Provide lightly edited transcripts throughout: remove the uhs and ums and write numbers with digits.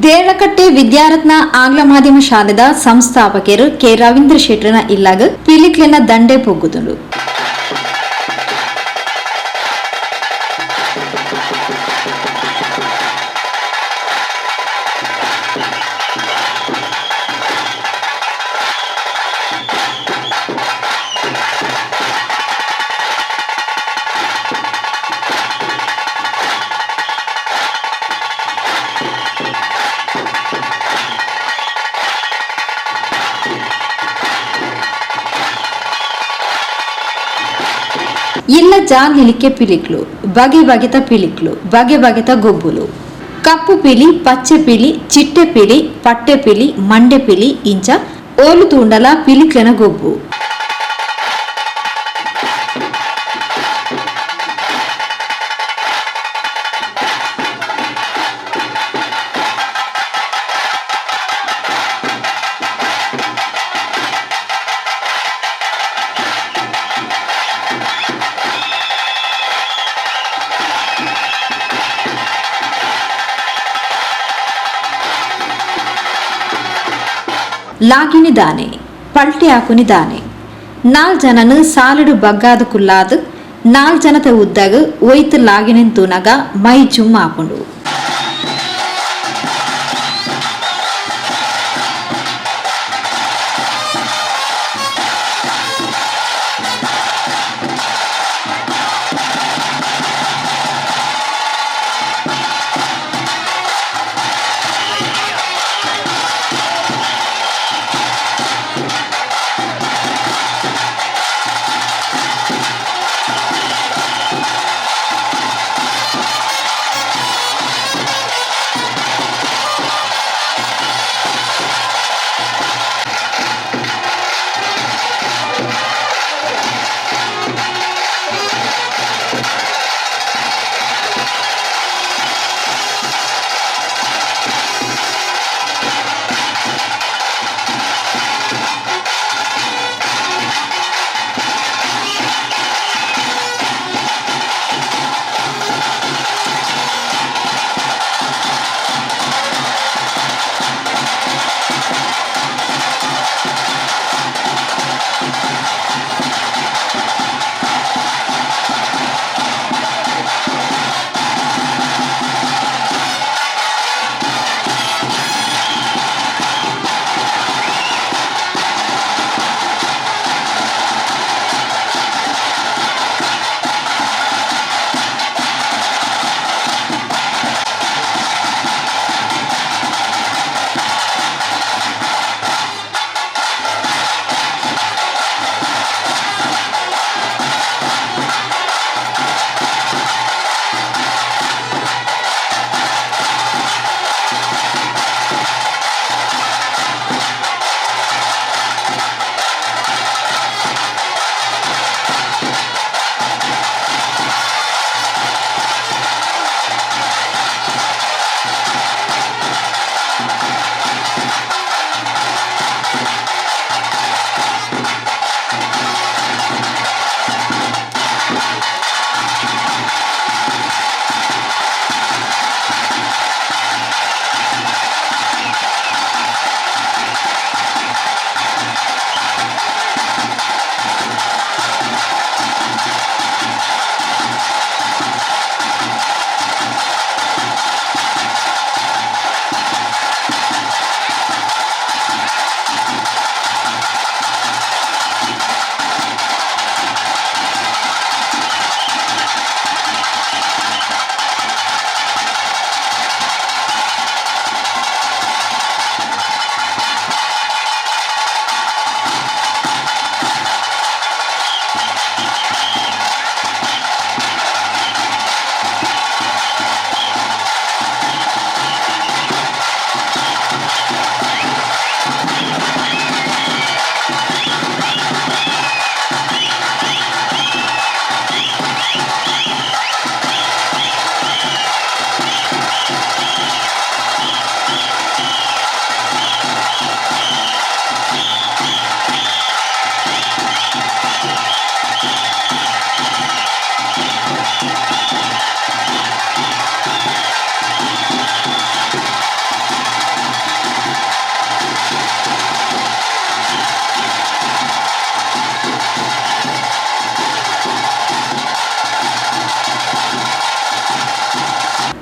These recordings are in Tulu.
Deralakatte Vidyaratna ಆಂಗ್ಲ ಮಾಧ್ಯಮ ಶಾಲೆದ ಸಂಸ್ಥಾಪಕರು ಕೆ ರವೀಂದ್ರ ಶೆಟ್ಟರ್ನ ಇಲ್ಲಾಗ ಪಿಲಿಕ್ಲೆನ ದಂಡೆ ಪೊಗ್ಗುದುಂಡು. ಇಲ್ಲ ಜಾನ್ ನಿಲಿಕೆ ಪಿಲಿಕ್ಲು, ಬಗೆ ಬಗೆತ ಪಿಲಿಕ್ಲು, ಬಗೆ ಬಗೆತ ಗೊಬ್ಬುಲು, ಕಪ್ಪು ಪಿಲಿ, ಪಚ್ಚೆ ಪಿಲಿ, ಚಿಟ್ಟೆ ಪಿಲಿ, ಪಟ್ಟೆ ಪಿಲಿ, ಮಂಡೆ ಪಿಲಿ ಇಂಚ ಓಲು ತೂಂಡಲ ಪಿಲಿಕ್ಲೆನ ಗೊಬ್ಬು. ಲಾಗಿನಿ ದಾನೆ, ಪಲ್ಟಿ ಹಾಕುನಿ ದಾನೆ, ನಾಲ್ ಜನನು ಸಾಲುಡು ಬಗ್ಗಾದು ಕುಲ್ಲಾದು ನಾಲ್ ಜನತ ಉದ್ದಾಗ ಒಯ್ತು ಲಾಗಿನಿನ್ ತೂನಗ ಮೈ ಜುಮ್ ಆಪುಂಡು.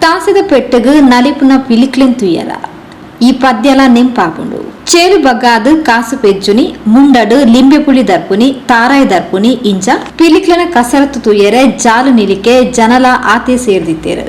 ತಾಸದ ಪೆಟ್ಟಗ್ ನಲಿಪುನ ಪಿಲಿಕ್ಲೆನ್ ತೂಯರ ಈ ಪದ್ಯಲ ನೆಂಪಾಪುಂಡು. ಚೇಲು ಬಗ್ಗಾದ್ ಕಾಸು ಪೆಜ್ಜುನಿ, ಮುಂಡಡ್ ಲಿಂಬೆ ಪುಳಿ ದರ್ಪುನಿ, ತಾರಾಯಿ ದರ್ಪುನಿ ಇಂಚ ಪಿಲಿಕ್ಲೆನ ಕಸರತ್ತು ತೂಯೆರೆ ಜಾಲು ನಿಲಿಕೆ ಜನಲ ಆತೆ ಸೇರ್ದಿತ್ತೆರ್.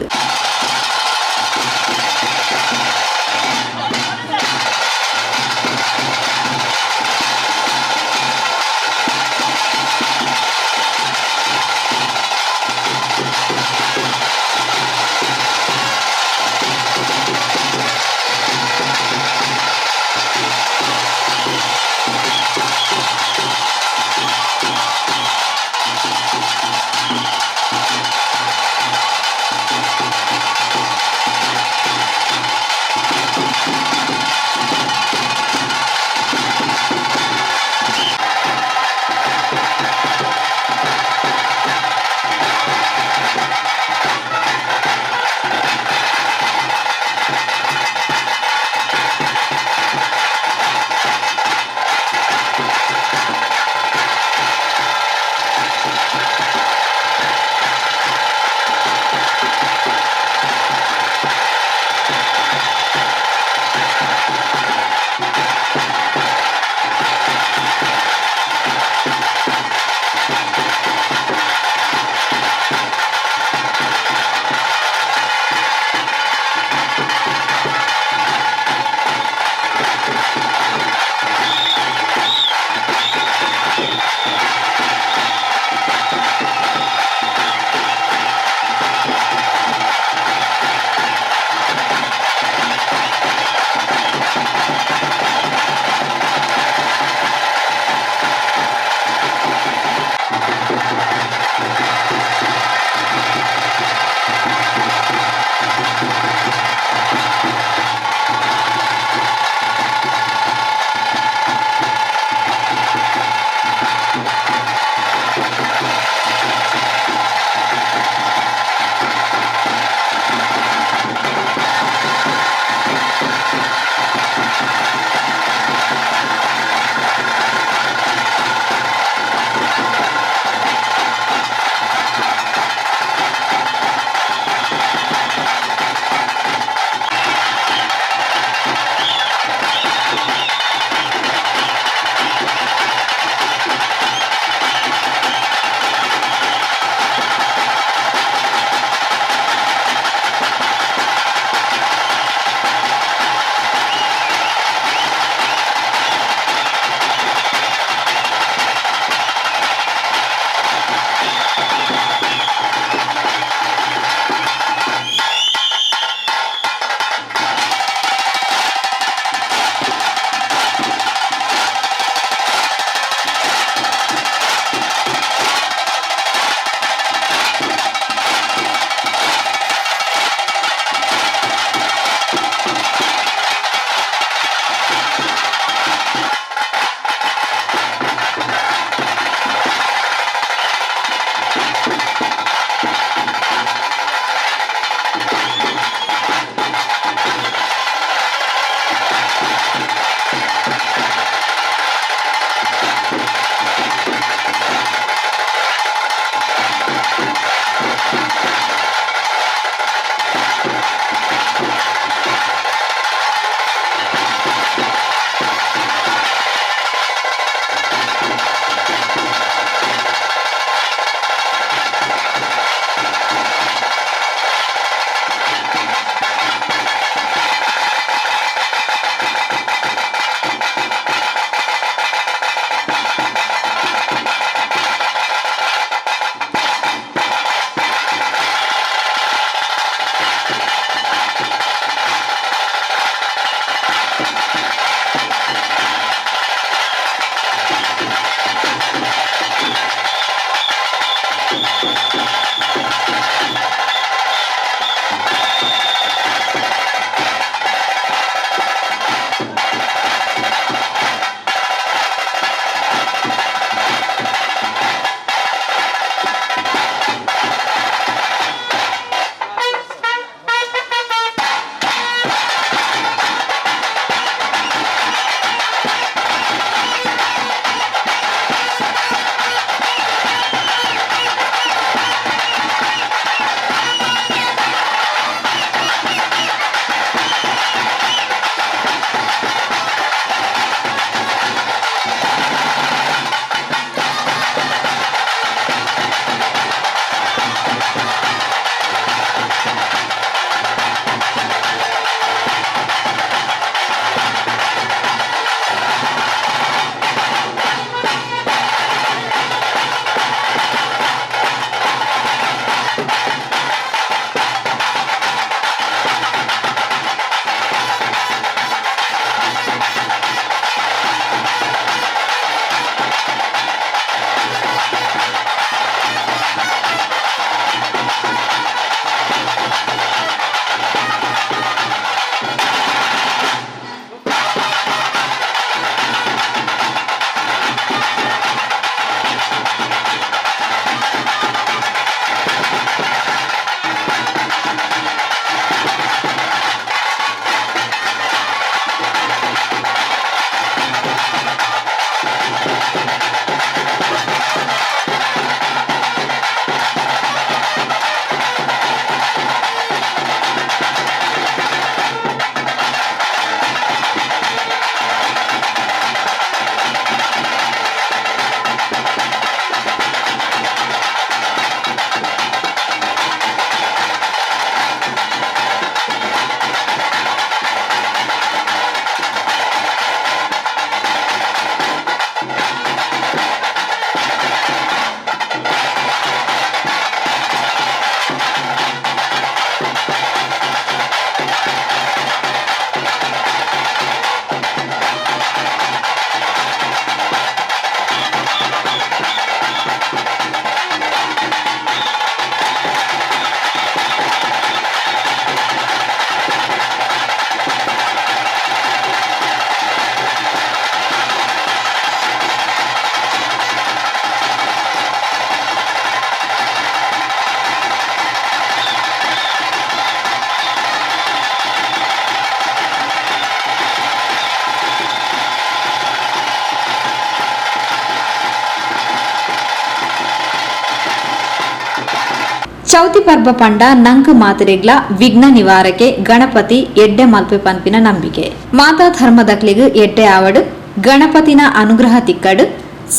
ಚೌತಿ ಪರ್ಬ ಪಂಡ ನಂಕ್ ಮಾತೆರೆಗ್ಲ ವಿಘ್ನ ನಿವಾರಕೆ ಗಣಪತಿ ಎಡ್ಡೆ ಮಲ್ಪೆ ಪನ್ಪಿನ ನಂಬಿಕೆ. ಮಾತಾ ಧರ್ಮದಕ್ಲೆಗ್ ಎಡ್ಡೆ ಆವಡ್, ಗಣಪತಿನ ಅನುಗ್ರಹ ತಿಕ್ಕಡ್,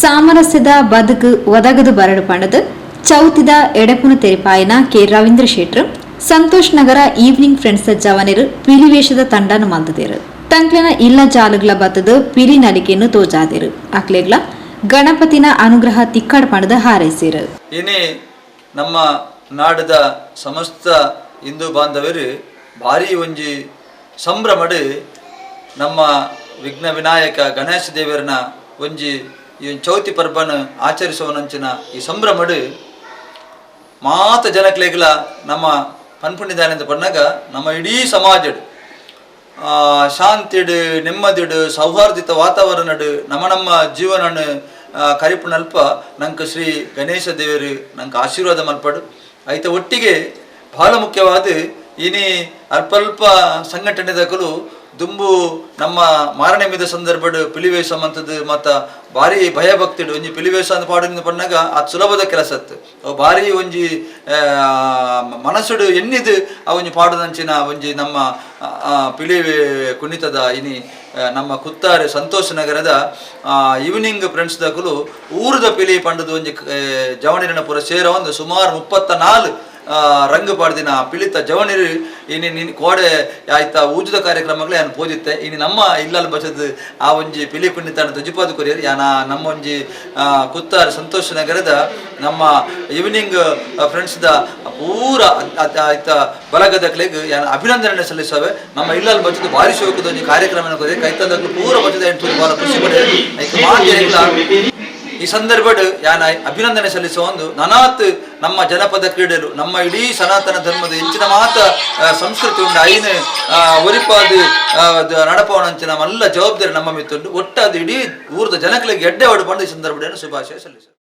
ಸಾಮರಸ್ಯದ ಬದುಕು ಒದಗದು ಬರಡು ಪಂಡದು ಚೌತಿದ ಎಡೆಪುನು ತೆರಿಪಾಯಿನ ಕೆ ರವೀಂದ್ರ ಶೆಟ್ರು. ಸಂತೋಷ್ ನಗರ ಈವ್ನಿಂಗ್ ಫ್ರೆಂಡ್ಸ್ ಜವನೆರು ಪಿಲಿವೇಶದ ತಂಡನು ಮಲ್ತದೇರು. ತಂಕ್ಲೆನ ಇಲ್ಲ ಜಾಲುಗ್ಲ ಬತ್ತದು ಪಿಲಿ ನಲಿಕೆಯನ್ನು ತೋಜಾದಿರು. ಅಕ್ಲೆಗ್ಲ ಗಣಪತಿನ ಅನುಗ್ರಹ ತಿಕ್ಕಡ್ ಪಂಡದು ಹಾರೈಸಿರು. ಇನಿ ನಮ್ಮ ನಾಡದ ಸಮಸ್ತ ಹಿಂದೂ ಬಾಂಧವರು ಭಾರಿ ಒಂಜಿ ಸಂಭ್ರಮಡು ನಮ್ಮ ವಿಘ್ನ ವಿನಾಯಕ ಗಣೇಶ ದೇವರನ ಒಂಜಿ ಈ ಚೌತಿ ಪರ್ಬನ ಆಚರಿಸುವನಂಚಿನ ಈ ಸಂಭ್ರಮಡು ಮಾತ ಜನಕ್ಲೆಗ್ಲ ನಮ್ಮ ಪನ್ಪುಣಿದಾನೆಂದು ಪನ್ನಾಗ ನಮ್ಮ ಇಡೀ ಸಮಾಜಡ್ ಶಾಂತಿಡ್, ನೆಮ್ಮದಿಡ್, ಸೌಹಾರ್ದಿತ ವಾತಾವರಣಡ್ ನಮ್ಮ ನಮ್ಮ ಜೀವನನ್ ಕರಿಪುನಲ್ಪ ನಂಕ ಶ್ರೀ ಗಣೇಶ ದೇವರು ನಂಕ ಆಶೀರ್ವಾದ ಮಲ್ಪಡು. ಐತ ಒಟ್ಟಿಗೆ ಬಹಳ ಮುಖ್ಯವಾದ ಇನಿ ಅಲ್ಪಲ್ಪ ಸಂಘಟನೆದಕಲು ದುಂಬು ನಮ್ಮ ಮಾರಣೆಮಿದ ಸಂದರ್ಭಡ್ ಪಿಲಿವೇಶ ಮಂತದ್ದು ಮತ್ತ ಭಾರಿ ಭಯಭಕ್ತಿಡು ಒಂಜಿ ಪಿಲಿವೇಶ ಅಂತ ಪಾಡಿನ ಪನ್ನಾಗ ಅದು ಸುಲಭದ ಕೆಲಸ ಅತ್ತು. ಅವು ಭಾರಿ ಒಂಜಿ ಮನಸ್ಸುಡು ಎನ್ನಿದು ಆ ಒಂಜಿ ಪಾಡುದಂಚಿನ ಒಂಜಿ ನಮ್ಮ ಪಿಲಿ ಕುಣಿತದ ಇನಿ ನಮ್ಮ ಕುತ್ತಾರೆ ಸಂತೋಷ ನಗರದ ಈವ್ನಿಂಗ್ ಫ್ರೆಂಡ್ಸ್ ದಕಲು ಊರದ ಪಿಲಿ ಪಂಡದು ಒಂಜಿ ಜವಣಿನ ಪೂರ ಸೇರ ಒಂದು ಸುಮಾರು 34 ರಂಗು ಪಾಡ್ದಿನ ಪಿಲಿತ ಜವನಿರು ಇನಿ ನಿನ್ ಕೋಡೆ ಆಯ್ತಾ ಊಜದ ಕಾರ್ಯಕ್ರಮಗಳು ಯಾನ್ ಪೋದಿತ್ತೆ. ಇನಿ ನಮ್ಮ ಇಲ್ಲಲ್ ಬಚದ ಆ ಒಂಜಿ ಪಿಲಿ ಕುಣಿತಾನ ಧ್ವಜಪಾದ ಕೊರಿಯರ್ ಯಾನ ನಮ್ಮ ಒಂಜಿ ಕುತ್ತಾರ್ ಸಂತೋಷ ನಗರದ ನಮ್ಮ ಈವ್ನಿಂಗ್ ಫ್ರೆಂಡ್ಸ್ the ಪೂರ ಆಯ್ತಾ ಬಲಗದಕ್ಲೆಗ್ ಯಾನ ಅಭಿನಂದನೆ ಸಲ್ಲಿಸವೆ. ನಮ್ಮ ಇಲ್ಲಲ್ ಬಚದ ಭಾರಿ ಶೋಕದ ಒಂಜಿ ಕಾರ್ಯಕ್ರಮ ಕೊರಿಯರ್ ಕೈತಂದಕ್ಲು ಪೂರ ಬಚದ ಎಂಟು ಬಹಳ ಖುಷಿ ಪಡೆಯರು. ಈ ಸಂದರ್ಭಡ್ ಯಾನ ಅಭಿನಂದನೆ ಸಲ್ಲಿಸುವ ಒಂದು ನನಾತ್ ನಮ್ಮ ಜನಪದ ಕ್ರೀಡೆಲು ನಮ್ಮ ಇಡೀ ಸನಾತನ ಧರ್ಮದ ಇಂಚಿನ ಮಾತ ಸಂಸ್ಕೃತಿ ಉಂಡು ಐನು ಒರಿಪಾದ ನಡಪವನಂಚಿನ ಮಲ್ಲ ಜವಾಬ್ದಾರಿ ನಮ್ಮ ಮಿತ್ತುಂಡು. ಒಟ್ಟಾದ ಇಡೀ ಊರದ ಜನಗಳಿಗೆ ಎಡ್ಡೆ ಹೊಡ್ಕೊಂಡು ಈ ಸಂದರ್ಭದಲ್ಲಿ ಶುಭಾಶಯ ಸಲ್ಲಿಸುವ.